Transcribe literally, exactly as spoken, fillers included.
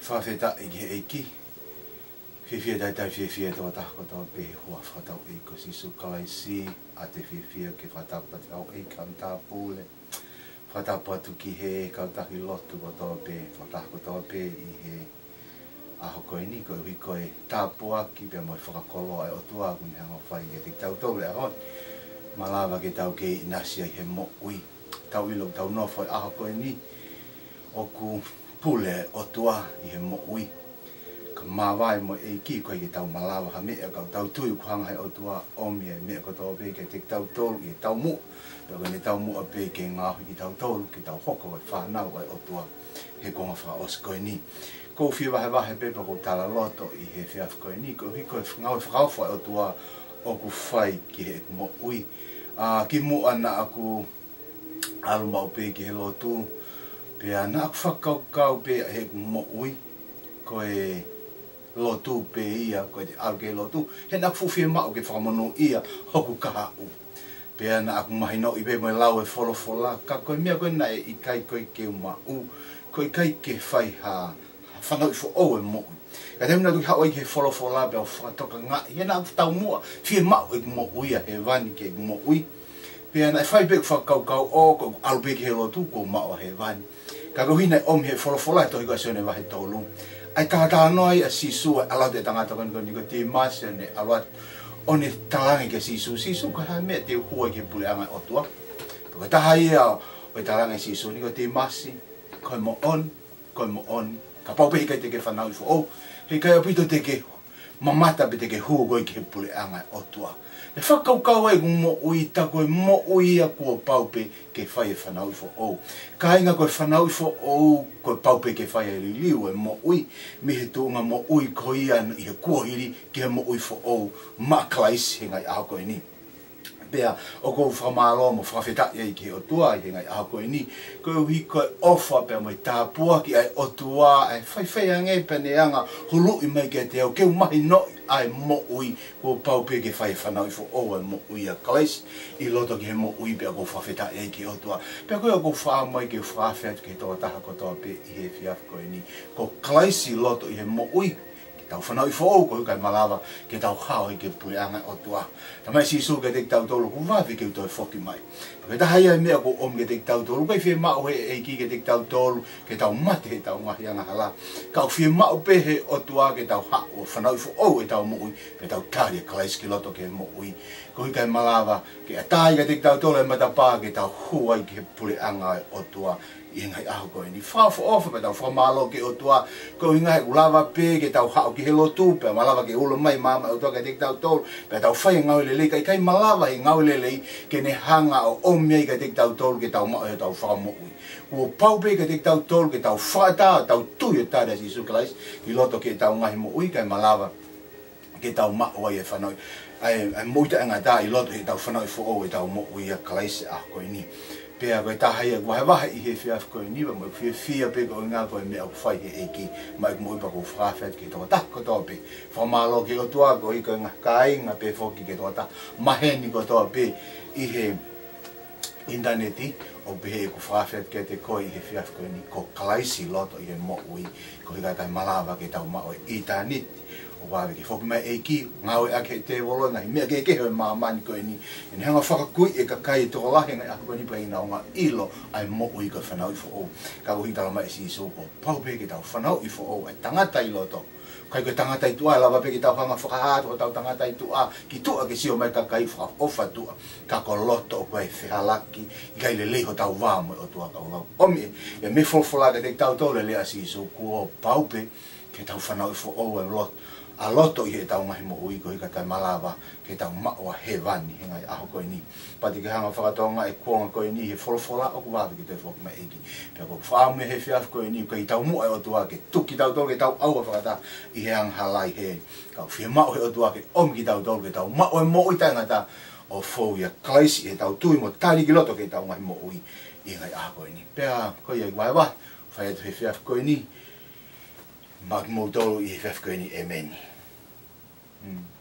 Fakafetaʻi ki he ʻEiki. Fiefia taitai fiefia e tokotaha kotoa pē he huafa ʻo hotau ʻEiki ko Sīsū Kalaisi. ʻOatu e fiefia ke fakatapu atu ki hotau ʻEiki, Haʻamotuʻa. Fakatapu atu ki he kau taki lotu kotoa pē, tokotaha kotoa pē ʻi he ʻaho ko eni, koeʻuhi ko e tāpuaki pea mo e fakakoloa ʻa e ʻOtua kuo ne hanga ʻo fai kiate kitautolu he ʻaho ni. Malava ke tau kei ʻinasi ai he moʻui. Tau ʻilo ʻoku tau nofo he ʻaho ko eni ʻoku pule e ʻOtua ʻi he moʻui. Ka mavae mo e ʻEiki, ʻoku ʻikai ke tau malava ha meʻa, ka ʻoku tau tui ʻoku hanga he ʻOtua ʻo ʻomi e meʻa kotoa pē kiate kitautolu ʻi he taumuʻa. Pea ko ʻene taumuʻa pē ke ngaohi kitautolu ke tau hoko ko e fānau ʻa e ʻOtua he kuonga fakaʻosi ko eni. ʻOku ou fie vahevahe pē pea ʻoku ou talaloto ʻi he efiafi ko eni, koeʻuhi ko e ngāue fakaofo ʻa e ʻOtua ʻoku fai ki heʻeku moʻui. ʻA, kimuʻa naʻa ku ʻalu maʻu pē ki he lotu, pea naʻa ku fakakaukau pē ʻa heʻeku moʻui ko e lotu pē ia, ko e ʻalu ki he lotu, he naʻa ku fuʻu fiemaʻu ke fakamonūʻia hoku kahaʻu. Pea naʻa ku mahinoʻi pē mo e lau e folofola, ka ko e meʻa ko ē naʻe ʻikai ko ē ke u maʻu, ko e ʻikai ke fai ha fanauʻi foʻou e moʻui. Ka taimi naʻa ku haʻu ai ki he folofola pea u fakatokangaʻi, he naʻa ku taumuʻa fiemaʻu ʻeku moʻui ʻa hēvani ki heʻeku moʻui. Pea naʻe fai pē ʻeku fakakaukau ʻo, ko ʻeku ʻalu pē ki he lotu kuo u maʻu ʻa hēvani. Ka koeʻuhi naʻe ʻomi he folofola he tohi ko Sione vahe tolu, ʻa e talatalanoa ia ʻa Sīsū, ʻa e ʻalu atu e tangata ko eni ko Nikotīmasi, ʻo ne ʻalu atu ʻo ne talaange kia Sīsū, Sīsū, ko e hā e meʻa te u hū ai ki he puleʻanga ʻo e ʻOtua? Ko e taha ia ʻo e talaange ʻa Sīsū, Nikotīmasi, ko e moʻoni, ko e moʻoni, kapau pē he ʻikai te ke fanauʻi foʻou, he ʻikai ʻaupito te ke mamata pe te ke hū koe ki he puleʻanga ʻo e ʻOtua. ʻE fakakaukau ai ʻeku moʻui, tā ko e moʻui ia kuo pau pē ke fai e fanauʻi foʻou. Kāinga, ko e fanauʻi foʻou kuo pau pē ke fai e liliu e moʻui, mei he tuʻunga moʻui ko ia ʻi he kuohili ki he moʻui foʻou maʻa Kalaisi he ngaahi ʻaho ko eni. Pea ʻoku ou fakamālō mo fakafetaʻi ai ki he ʻOtua ʻi he ngaahi ʻaho ko eni, koeʻuhi ko e ʻofa pea mo e tāpuaki ʻa e ʻOtua, ʻa e faifai ange pea ne hanga ʻo huluʻi mai kiate au ke u mahinoʻi ʻa e moʻui kuo pau pē ke fai e fanauʻi foʻou ʻa e moʻui ʻa Kalaisi ʻi loto ki he moʻui, pea ʻoku ou fakafetaʻi ai ki he ʻOtua. Pea ko ia ʻoku ou fakaʻamu ai ke u fakaafe atu ki he tokotaha kotoa pē ʻi he efiafi ko eni, ko Kalaisi ʻi loto ʻi he moʻui, ke tau fanauʻi foʻou, koeʻuhi kae malava ke tau hao ai ki he puleʻanga ʻo e ʻOtua. Talamai ʻe Sīsū kiate kitautolu, ʻoku vave ke u toe foki mai. Pea ko e taha ia e meʻa kuo ʻomi kiate kitautolu, ʻoku ʻikai fiemaʻu he ʻEiki kiate kitautolu ke tau mate heʻetau ngaahi angahala. Ka ʻoku fiemaʻu pē he ʻOtua ke tau haʻu ʻo fanauʻi foʻou ʻetau moʻui, pea tau tali ʻa Kalaisi ki loto ki he moʻui, koeʻuhi kae malava ke ʻatā ai kiate kitautolu e matapā ke tau hū ai ki he puleʻanga ʻo e ʻOtua ʻi he ngaahi ʻaho ko eni. Fakaʻofoʻofa pea tau fakamālō ki he ʻOtua, koeʻuhi ʻoku lava pē ke tau haʻu ki he lotu, pea malava ke ulo mai e maama ʻo e ʻOtua kiate kitautolu, pea tau fai e ngāue lelei, ka ʻikai malava he ngāue lelei ke ne hanga ʻo ʻomi ai kiate kitautolu ke tau maʻu ʻetau fakamoʻui. Kuo pau pē kiate kitautolu ke tau fakaʻatā ʻetau tui ʻo tali ʻa Sīsū Kalaisi ʻi loto ki heʻetau ngaahi moʻui, kae malava ke tau maʻu ai e fanauʻi, ʻa e, ʻa e moʻui taʻengata ʻi loto heʻetau fanauʻi foʻou ʻetau moʻui ʻia Kalaisi he ʻaho ko eni. Pea ko e taha ia ʻeku vahevahe ʻi he efiafi ko eni, pea mo ʻeku fiefia pē koeʻuhi ko e meʻa ʻoku fai he ʻEiki maʻa ʻeku moʻui, pea ʻoku ou fakaafe atu ki he tokotaha kotoa pē. Fakamālō ki he ʻOtua koeʻuhi ko e ngaahi kāinga pea foki ki he tokotaha maheni kotoa pē ʻi he ʻinitaneti, ʻoku pehē ʻeku fakaafe atu kiate koe ʻi he efiafi ko eni, ko Kalaisi ʻi loto ʻi he moʻui, koeʻuhi kae malava ke tau maʻu e ʻitāniti. ʻOku vave ke foki mai e ʻEiki, ngāueʻaki ʻe he tēvolo e ngaahi meʻa kehekehe ʻo e māmani ko eni, ʻi heʻene hanga ʻo fakakuiʻi e kakai tokolahi he ngaahi ʻaho ko eni pea ʻikai ke nau hanga ʻo ʻilo ʻa e moʻui ko e fanauʻi foʻou. Ka ʻoku talamai ʻe Sīsū kuo pau pē ke tau fanauʻi foʻou e tangata ʻi loto. ʻIkai ko e tangata ʻi tuʻa, ʻe lava pē ke tau hanga ʻo fakahā atu hotau tangata ʻi tuʻa ki tuʻa ke sio mai e kakai, fakaʻofoʻofa tuʻa, ka ko e loto ʻoku ʻi ai e fehālaaki, ʻikai lelei hotau vā mo e ʻOtua. Ka ʻoku lau ʻomi ʻe, ʻe mei he folofola kiate kitautolu e lea ʻa Sīsū, kuo pau pē ke tau fanauʻi foʻou e loto, ʻa loto ʻi heʻetau ngaahi moʻui, koeʻuhi kae malava ke tau maʻu ʻa hēvani he ngaahi ʻaho ko eni. Pea te ke hanga ʻo fakatokangaʻi e kuonga ko eni he folofola, ʻoku vave ke toe foki mai e ʻEiki. Pea ʻoku ou fakaʻamu he efiafi ko eni, ʻoku ʻikai taumuʻa e ʻOtua ke tuku kitautolu ke tau ʻauha fakataha ʻi he angahala ʻi heli. Ka ʻoku fiemaʻu he ʻOtua ke ʻomi kitautolu ke tau maʻu e moʻui taʻengata ʻo fou ʻia Kalaisi ʻi heʻetau tui mo tali ki loto ki heʻetau ngaahi moʻui ʻi he ngaahi ʻaho ko eni. Pea ko ia ʻeku vahevahe, fai atu he efiafi ko eni, maʻa kimoutolu ʻi he efiafi ko eni, ʻēmeni. Mm.